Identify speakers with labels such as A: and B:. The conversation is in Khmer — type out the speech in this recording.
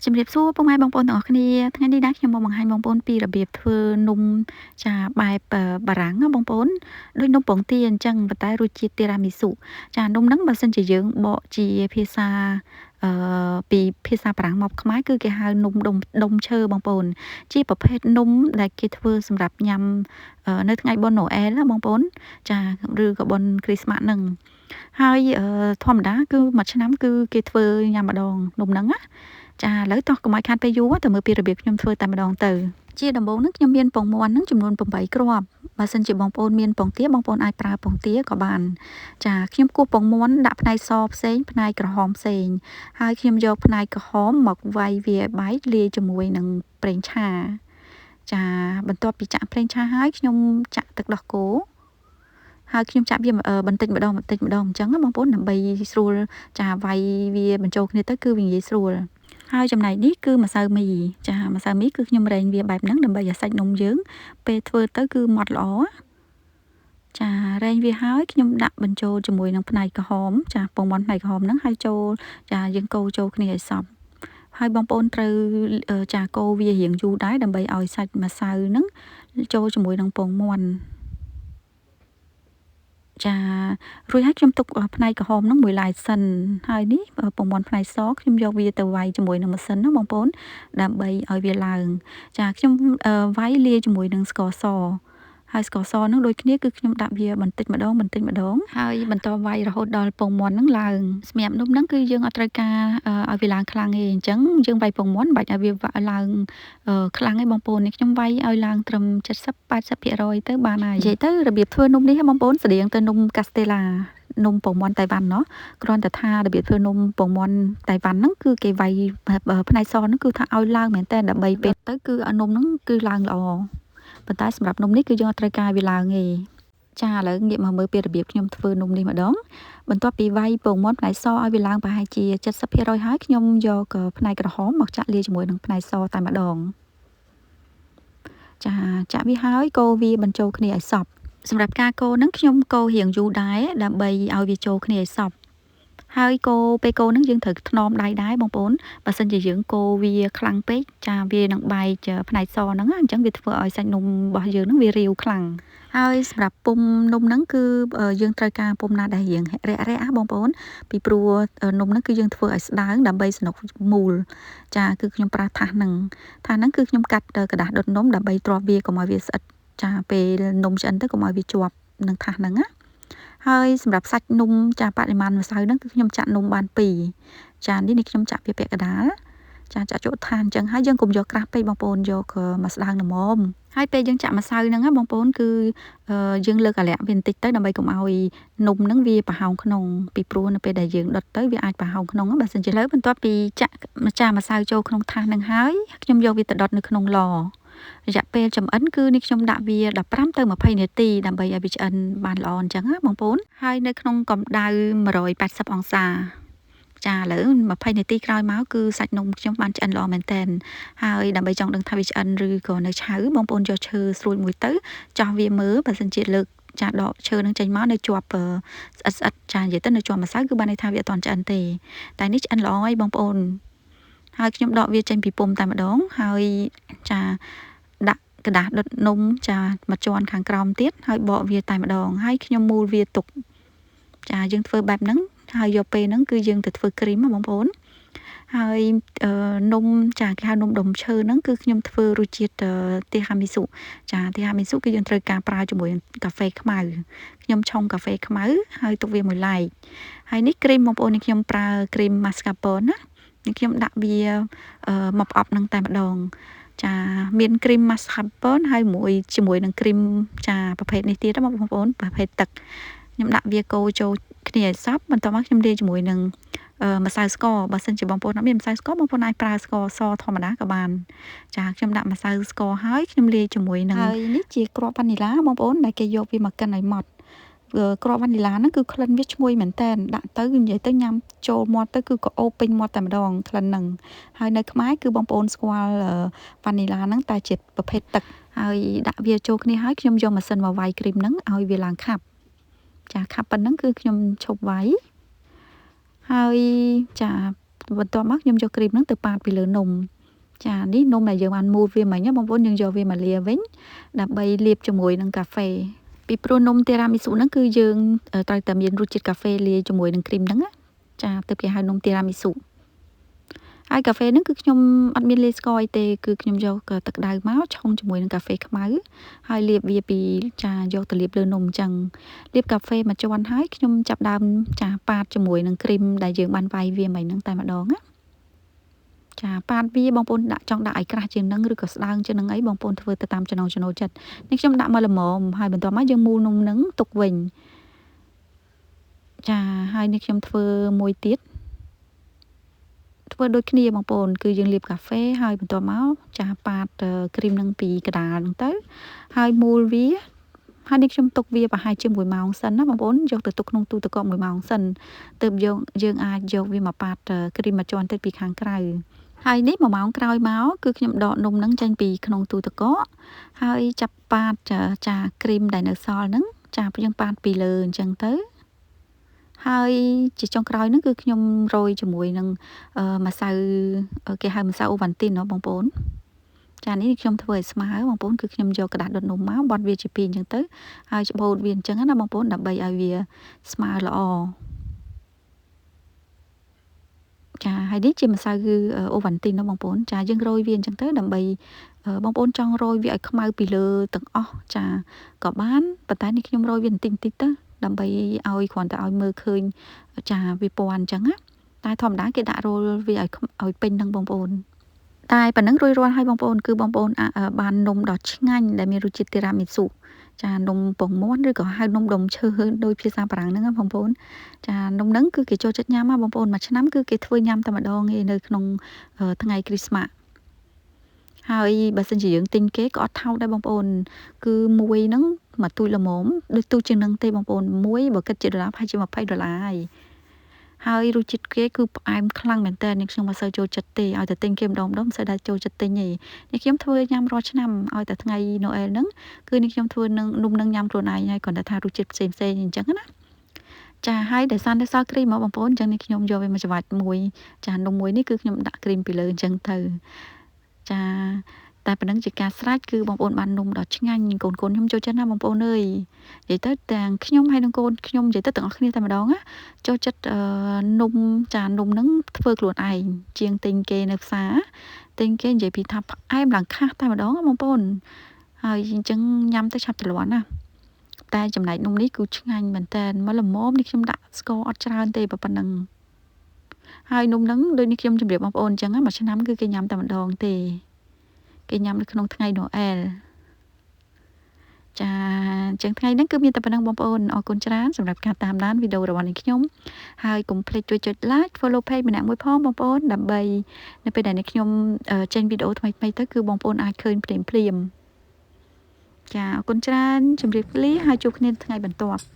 A: ជំរាបសួរពុកម៉ែបងប្អូនទាំងអស់គ្នាថ្ងៃនេះដែរខ្ញុំមកបង្ហាញបងប្អូនពីរបៀបធ្វើនំចាបែបបារាំងណាបងប្អូនដូចនំពងទាអញ្ចឹងប៉ុន្តែរសជាតិទីរ៉ាមីស៊ុចានំហ្នឹងបើសិនជាយើងបកជាភាសាពីភាសាបារាំងមកខ្មែរគឺគេហៅនំដុំឈើបងប្អូនជាប្រភេទនំដែលគេធ្វើសម្រាប់ញ៉ាំនៅថ្ងៃបុណ្យណូអែលណាបងប្អូនចាឬក៏បុណ្យគ្រីស្មាស់ហ្នឹងហើយធម្មតាគឺមួយឆ្នាំគឺគេធ្វើញ៉ាំម្ដងនំហ្នឹងណាចាឥឡូវតោះកុំឲ្យខាតពេលយូរទៅមើលពីរបៀបខ្ញុំធ្វើតែម្ដងទៅជាដំបូងហ្នឹងខ្ញុំមានពងមាន់ហ្នឹងចំនួន8គ្រាប់បើសិនជាបងប្អូនមានពងទាបងប្អូនអាចប្រើពងទាក៏បានចាខ្ញុំគោះពងមាន់ដាក់ផ្នែកសផ្សេងផ្នែកក្រហមផ្សេងហើយខ្ញុំយកផ្នែកក្រហមមកវាយវាឲ្យបែកលាយជាមួយនឹងប្រេងឆាចាបន្ទាប់ពីចាក់ប្រេងឆាហើយខ្ញុំចាក់ទឹកដោះគោហើយខ្ញុំចាក់វាបន្តិចម្ដងបន្តិចម្ដងអញ្ចឹងណាបងប្អូនដើម្បីស្រួលចាវាយវាបញ្ចូលគ្នាទៅគឺវាងាយស្រួលហើយចំណែកនេះគឺម្សៅមីចាម្សៅមីគឺខ្ញុំរែងវាបែបហ្នឹងដើម្បីឲ្យសាច់នំយើងពេលធ្វើទៅគឺម៉ត់ល្អចារែងវាហើយខ្ញុំដាក់បញ្ចូលជាមួយនឹងផ្នែកក្រហមចាពងមាន់ផ្នែកក្រហមហ្នឹងហើយចូលចាយើងកូរចូលគ្នាឲ្យសព្វហើយបងប្អូនត្រូវចាកូរវារៀងយូរដែរដើម្បីឲ្យសាច់ម្សៅហ្នឹងចូលជាមួយនឹងពងមាន់ចារួចហើយខ្ញុំទុកផ្នែកក្រហមហ្នឹងមួយឡែកសិនហើយនេះពងមាន់ផ្នែកសខ្ញុំយកវាទៅវាយជាមួយនឹងម៉ាស៊ីនណាបងប្អូនដើម្បីឲ្យវាឡើងចាខ្ញុំវាយលាយជាមួយនឹងស្ករសហើយស្ករសហ្នឹងដូចគ្នាគឺខ្ញុំដាក់វាបន្តិចម្ដងបន្តិចម្ដងហើយបន្តវាយរហូតដល់ពងមាន់ហ្នឹងឡើងសម្រាប់នំហ្នឹងគឺយើងអត់ត្រូវការឲ្យវាឡើងខ្លាំងទេអញ្ចឹងយើងវាយពងមាន់មិនបាច់ឲ្យវាឡើងខ្លាំងទេបងប្អូននេះខ្ញុំវាយឲ្យឡើងត្រឹម70 80%ទៅបានហើយនិយាយទៅរបៀបធ្វើនំនេះបងប្អូនស្តៀងទៅនំកាស្តេឡានំពងមាន់តៃវ៉ាន់ណោះគ្រាន់តែថារបៀបធ្វើនំពងមាន់តៃវ៉ាន់ហ្នឹងគឺគេវាយផ្នែកសហ្នឹងគឺថាឲ្យឡើងមែនតើដើម្បីពេលទៅគឺនំហ្នឹងគឺឡើងល្អប៉ុន្តែសម្រាប់នំនេះគឺយើងអត់ត្រូវការវាឡើងទេចាឥឡូវងាកមកមើលពីរបៀបខ្ញុំធ្វើនំនេះម្ដងបន្ទាប់ពីវាយពងមាន់ផ្នែកសឲ្យវាឡើងប្រហែលជា70%ហើយខ្ញុំយកផ្នែកក្រហមមកចាក់លាយជាមួយនឹងផ្នែកសតែម្ដងចាចាក់វាហើយកូរវាបញ្ចូលគ្នាឲ្យសព្វសម្រាប់ការកូរហ្នឹងខ្ញុំកូររៀងយូរដែរដើម្បីឲ្យវាចូលគ្នាឲ្យសព្វហើយកូរពេលកូរហ្នឹងយើងត្រូវថ្នមដៃដែរបងប្អូនបើសិនជាយើងកូរវាខ្លាំងពេកចាវានឹងបែកផ្នែកសហ្នឹងអញ្ចឹងវាធ្វើឲ្យសាច់នំរបស់យើងហ្នឹងវារាវខ្លាំងហើយសម្រាប់ពុំនំហ្នឹងគឺយើងត្រូវការពុំណាដែលរៀងរាក់រាក់បងប្អូនពីព្រោះនំហ្នឹងគឺយើងធ្វើឲ្យស្ដើងដើម្បីសំណុកមូលចាគឺខ្ញុំប្រើថាសហ្នឹងថាសហ្នឹងគឺខ្ញុំកាត់ក្រដាសដុតនំដើម្បីទ្រាំវាកុំឲ្យវាស្អិតចាពេលនំឆ្អិនទៅកុំឲ្យវាជាប់នឹងថាសហ្នឹងណាហើយសម្រាប់សាច់នំចាបរិមាណម្សៅហ្នឹងគឺខ្ញុំចាក់នំបាន2ចានេះខ្ញុំចាក់វាពាក់កណ្ដាលចាចាក់ចូលឋានអញ្ចឹងហើយយើងកុំយកក្រាស់ពេកបងប្អូនយកមកស្ដើងល្មមហើយពេលយើងចាក់ម្សៅហ្នឹងណាបងប្អូនគឺយើងលើកអាលាក់វាបន្តិចទៅដើម្បីកុំឲ្យនំហ្នឹងវាប្រហោងក្នុងពីព្រោះនៅពេលដែលយើងដុតទៅវាអាចប្រហោងក្នុងបើសិនជាលើបន្ទាប់ពីចាក់ចាម្សៅចូលក្នុងថាសហ្នឹងហើយខ្ញុំយកវាទៅដុតនៅក្នុងឡរយៈពេលចម្អិនគឺនេះខ្ញុំដាក់វា15ទៅ20នាទីដើម្បីឲ្យវាឆ្អិនបានល្អអញ្ចឹងណាបងប្អូនហើយនៅក្នុងកម្ដៅ180អង្សាចាឥឡូវ20នាទីក្រោយមកគឺសាច់នំខ្ញុំបានឆ្អិនល្អមែនតើហើយដើម្បីចង់ដឹងថាវាឆ្អិនឬក៏នៅឆៅបងប្អូនយកឈើស្រួចមួយទៅចោះវាមើលបើសិនជាលើកចាដកឈើនឹងចេញមកនៅជាប់ស្អិតស្អិតចានិយាយទៅនៅជាប់ម្សៅគឺបានន័យថាវាអត់ទាន់ឆ្អិនទេតែនេះឆ្អិនល្អហើយបងប្អូនហើយខ្ញុំដកវាចេញពីពុម្ពតែម្ដងហើយចាដាក់ក្រដាសដុតនំចាមួយជាន់ខាងក្រោមទៀតហើយបកវាតែម្ដងហើយខ្ញុំមូលវាទុកចាយើងធ្វើបែបហ្នឹងហើយយកពេលហ្នឹងគឺយើងទៅធ្វើគ្រីមបងប្អូនហើយនំចាគេហៅនំដុំឈើហ្នឹងគឺខ្ញុំធ្វើរសជាតិទីហាមីស៊ុចាទីហាមីស៊ុគឺយើងត្រូវការប្រើជាមួយកាហ្វេខ្មៅខ្ញុំឆុងកាហ្វេខ្មៅហើយទុកវាមួយឡែកហើយនេះគ្រីមបងប្អូននេះខ្ញុំប្រើគ្រីមម៉ាស្កាប៉ូនណានេះខ្ញុំដាក់វាមកប្រអប់ហ្នឹងតែម្ដងចាមានគ្រីមម៉ាស្កាប៉ូនហើយមួយជាមួយនឹងគ្រីមចាប្រភេទនេះទៀតណាបងប្អូនប្រភេទទឹកខ្ញុំដាក់វាកូរចូលគ្នាឲ្យសព្វបន្ទាប់មកខ្ញុំលាយជាមួយនឹងម្សៅស្ករបើសិនជាបងប្អូនអត់មានម្សៅស្ករបងប្អូនអាចប្រើស្ករសធម្មតាក៏បានចាខ្ញុំដាក់ម្សៅស្ករហើយខ្ញុំលាយជាមួយនឹងហើយនេះជាគ្រាប់វ៉ានីឡាបងប្អូនដែលគេយកវាមកកិនឲ្យម៉ត់គ្រាប់វ៉ានីឡាហ្នឹងគឺក្លិនវាឈ្ងុយមែនតើដាក់ទៅនិយាយទៅញ៉ាំចូលមាត់ទៅគឺក៏អូបពេញមាត់តែម្ដងក្លិនហ្នឹងហើយនៅខ្មែរគឺបងប្អូនស្គាល់វ៉ានីឡាហ្នឹងតែជាប្រភេទទឹកហើយដាក់វាចូលគ្នាហើយខ្ញុំយកម៉ាស៊ីនមកវាយគ្រីមហ្នឹងឲ្យវាឡើងខាប់ចាខាប់ប៉ុណ្ណឹងគឺខ្ញុំឈប់វាយហើយចា បន្ទាប់មកខ្ញុំយកគ្រីមហ្នឹងទៅប៉ាតពីលើនំចានេះនំដែលយើងបានមូលវាមិញណាបងប្អូនយើងយកវាមកលាវិញដើម្បីលាបជាមួយនឹងកាហ្វេពីព្រោះនំទីរ៉ាមីស៊ូហ្នឹងគឺយើងត្រូវតែមានរសជាតិកាហ្វេលាយជាមួយនឹងគ្រីមហ្នឹងណាចាទើបគេហៅនំទីរ៉ាមីស៊ូហើយកាហ្វេហ្នឹងគឺខ្ញុំអត់មានលាយស្ករអីទេគឺខ្ញុំយកទឹកក្តៅមកឆុងជាមួយនឹងកាហ្វេខ្មៅហើយលាបវាពីចាយកទៅលាបលើនំអញ្ចឹងលាបកាហ្វេមួយជាន់ហើយខ្ញុំចាប់ដើមចាប៉ាតជាមួយនឹងគ្រីមដែលយើងបានវាយវាមិញហ្នឹងតែម្ដងណាចាប៉ាតវាបងប្អូនដាក់ចង់ដាក់ឲ្យក្រាស់ជាងនឹងឬក៏ស្ដើងជាងនឹងអីបងប្អូនធ្វើទៅតាមចំណង់ចំណូលចិត្តនេះខ្ញុំដាក់មកល្មមហើយបន្ទាប់មកយើងមូលនំនឹងទុកវិញចាហើយនេះខ្ញុំធ្វើមួយទៀតធ្វើដូចគ្នាបងប្អូនគឺយើងលាបកាហ្វេហើយបន្ទាប់មកចាប៉ាតគ្រីមនឹងពីកដាលហ្នឹងទៅហើយមូលវាហើយនេះខ្ញុំទុកវាប្រហែលជា1ម៉ោងសិនណាបងប្អូនយកទៅទុកក្នុងទូទឹកកក1ម៉ោងសិនទើបយើងអាចយកវាមកប៉ាតគ្រីមមួយជាន់ទៀតពីខាងក្រៅហើយនេះ1ម៉ោងក្រោយមកគឺខ្ញុំដកនំហ្នឹងចេញពីក្នុងទូទឹកកកហើយចាប់ប៉ាតចាគ្រីមដែលនៅសល់ហ្នឹងចាយើងប៉ាតពីលើអញ្ចឹងទៅហើយជាចុងក្រោយហ្នឹងគឺខ្ញុំរោយជាមួយនឹងម្សៅគេហៅម្សៅអូវ៉ាន់ទីនណោះបងប្អូនចានេះខ្ញុំធ្វើឲ្យស្មើបងប្អូនគឺខ្ញុំយកក្រដាសដុតនំមកបត់វាជាពីរអញ្ចឹងទៅហើយច្បូតវាអញ្ចឹងណាបងប្អូនដើម្បីឲ្យវាស្មើល្អចាហើយនេះជាម្សៅគឺអូវ៉ាន់ទីនណាបងប្អូនចាយើងរោយវាអញ្ចឹងទៅដើម្បីបងប្អូនចង់រោយវាឲ្យខ្មៅពីលើទាំងអស់ចាក៏បានប៉ុន្តែនេះខ្ញុំរោយវាបន្តិចបន្តិចទៅដើម្បីឲ្យគ្រាន់តែឲ្យមើលឃើញចាវាពណ៌អញ្ចឹងណាតែធម្មតាគេដាក់រោលវាឲ្យពេញនឹងបងប្អូនតែប៉ុណ្ណឹងរួចរាល់ហើយបងប្អូនគឺបងប្អូនបាននំដ៏ឆ្ងាញ់ដែលមានរសជាតិទីរ៉ាមីស៊ូចានំពងមាន់ឬក៏ហៅនំដុំឈើដោយភាសាបារាំងហ្នឹងណាបងប្អូនចានំហ្នឹងគឺគេចូលចិត្តញ៉ាំណាបងប្អូនមួយឆ្នាំគឺគេធ្វើញ៉ាំតែម្ដងឯនៅក្នុងថ្ងៃគ្រីស្មាស់ហើយបើសិនជាយើងទិញគេក៏អត់ថោកដែរបងប្អូនគឺមួយហ្នឹងមួយទូចល្មមដូចទូចជាងហ្នឹងទេបងប្អូនមួយបើគិតជាដុល្លារប្រហែលជា20ដុល្លារហើយហើយរសជាតិគេគឺផ្អែមខ្លាំងមែនតើនេះខ្ញុំមិនសូវចូលចិត្តទេឲ្យតែទិញគេម្ដងម្ដងមិនសូវដែលចូលចិត្តទិញទេនេះខ្ញុំធ្វើញ៉ាំរាល់ឆ្នាំឲ្យតែថ្ងៃណូអែលហ្នឹងគឺនេះខ្ញុំធ្វើនឹងនំនឹងញ៉ាំខ្លួនឯងហើយគ្រាន់តែថារសជាតិផ្សេងផ្សេងអញ្ចឹងណាចាហើយដោយសារនៅសល់គ្រីមមកបងប្អូនអញ្ចឹងនេះខ្ញុំយកវាមកច្របាច់មួយចានំមួយនេះគឺខ្ញុំដាក់គ្រីមពីលើអញ្ចឹងទៅចាតែប៉ុណ្ណឹងជាការស្រេចគឺបងប្អូនបាននំដ៏ឆ្ងាញ់កូនៗខ្ញុំចូលចិត្តណាបងប្អូនអើយនិយាយទៅទាំងខ្ញុំហើយនិងកូនខ្ញុំនិយាយទៅទាំងអស់គ្នាតែម្ដងណាចូលចិត្តនំចានំហ្នឹងធ្វើខ្លួនឯងជាងទិញគេនៅផ្សារទិញគេនិយាយពីថាផ្អែមឡើងខាស់តែម្ដងបងប្អូនហើយអញ្ចឹងញ៉ាំទៅឆាប់ច្រឡំណាតែចំណែកនំនេះគឺឆ្ងាញ់មែនតើមកល្មមនេះខ្ញុំដាក់ស្ករអត់ច្រើនទេប៉ុណ្ណឹងហើយនំហ្នឹងដូចនេះខ្ញុំជម្រាបបងប្អូនអញ្ចឹងមួយឆ្នាំគឺគេញ៉ាំតែម្ដងទេគេញ៉ាំនៅក្នុងថ្ងៃណូអែលចាអញ្ចឹងថ្ងៃហ្នឹងគឺមានតែប៉ុណ្ណឹងបងប្អូនអរគុណច្រើនសម្រាប់ការតាមដានវីដេអូរបស់នេះខ្ញុំហើយកុំភ្លេចជួយចុច like follow page ម្នាក់មួយផងបងប្អូនដើម្បីនៅពេលដែលនេះខ្ញុំចេញវីដេអូថ្មីៗទៅគឺបងប្អូនអាចឃើញភ្លាមៗចាអរគុណច្រើនជម្រាបលាហើយជួបគ្នាថ្ងៃបន្ទាប់។